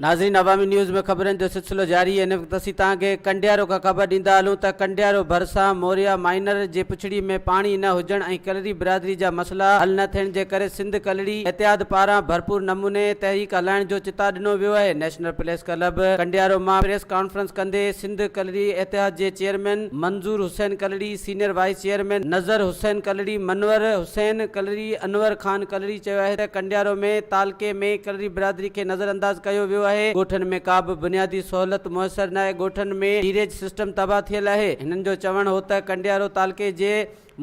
ناظرين عوامي نيوز ۾ خبرن جو سلسلو جاري هن وقت اسين توهان کي ڪنڊيارو کان خبر ڏيندا هلون ته ڪنڊيارو ڀرسان موريا مائنر جي پڇڙي ۾ پاڻي نه هجڻ ۽ ڪلري برادري جا مسئلا حل نه ٿيڻ جي ڪري سنڌ ڪلري اتحاد پاران ڀرپور نموني تحريڪ هلائڻ جو چتاء ڏنو ويو آهي نيشنل پريس ڪلب ڪنڊيارو مان پريس ڪانفرنس ڪندي سنڌ ڪلري اتحاد جي chairman Manzoor Hussain Kalri senior vice chairman Nazar Hussain Kalri Munawar Hussain Kalri Anwar Khan Kalri چيو آهي ته ڪنڊيارو ۾ تعلقي ۾ ڪلري برادري کي نظرانداز ڪيو ويو آهي، ڳوٺن ۾ ڪا به بنيادي سهولت ميسر ناهي، ڳوٺن ۾ ڊيريج سسٽم تباهه ٿيل آهي. هنن جو چوڻ هو ته ڪنڊيارو تعلقي جي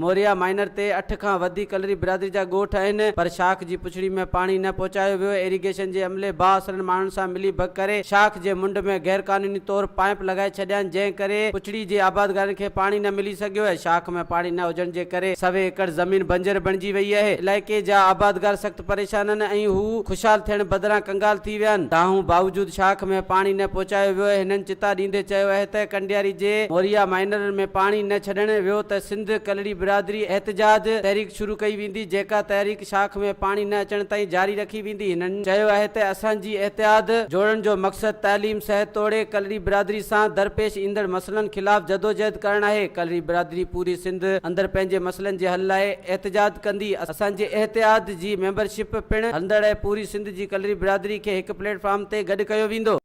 موريا مائنر تي اٺ کان وڌيڪ ڪلري برادري جا ڳوٺ آهن پر شاخ جي پڇڙي ۾ پاڻي نه پهچايو ويو، ايريگيشن جي عملي بااثرن ماڻهن سان ملي ڀڳ ڪري شاخ جي منڍ ۾ غيرقانوني طور پائيپ لڳائي ڇڏيا آهن جنهن ڪري پڇڙي جي آبادگارن کي پاڻي نه ملي سگهيو آهي، شاخ ۾ پاڻي نه هجڻ جي ڪري سوين ايڪڙ زمين بنجر بڻجي وئي آهي، علائقي جا آبادگار سخت پريشان آهن ۽ هو خوشحال ٿيڻ بدران ڪنگال ٿي ويا آهن، دانهون باوجود شاخ ۾ پاڻي نه پهچايو ويو آهي، هنن چتاء ڏيندي چيو آهي ته ڪنڊياري جي موريا مائنرن ۾ پاڻي نه ڇڏڻ ويو ته سنڌ ڪلڙي برادري احتجاج تحريڪ شروع ڪئي ويندي، جيڪا تحريڪ شاخ ۾ پاڻي نه اچڻ تائين جاري رکي ويندي، هنن چيو آهي ته اسان جي احتياط جوڙڻ جو مقصد تعليم، صحت توڙي ڪلري برادري سان درپيش ايندڙ مسئلن خلاف جدوجهد ڪرڻ آهي، ڪلري برادري پوري سنڌ اندر پنهنجي مسئلن جي حل لاء احتجاج ڪندي، اسان جي احتياط جي ميمبرشپ پڻ هلندڙ ۽ پوري سنڌ جي ڪلري برادري کي هڪ پليٽ فارم تي گڏ ڪيو ويندو.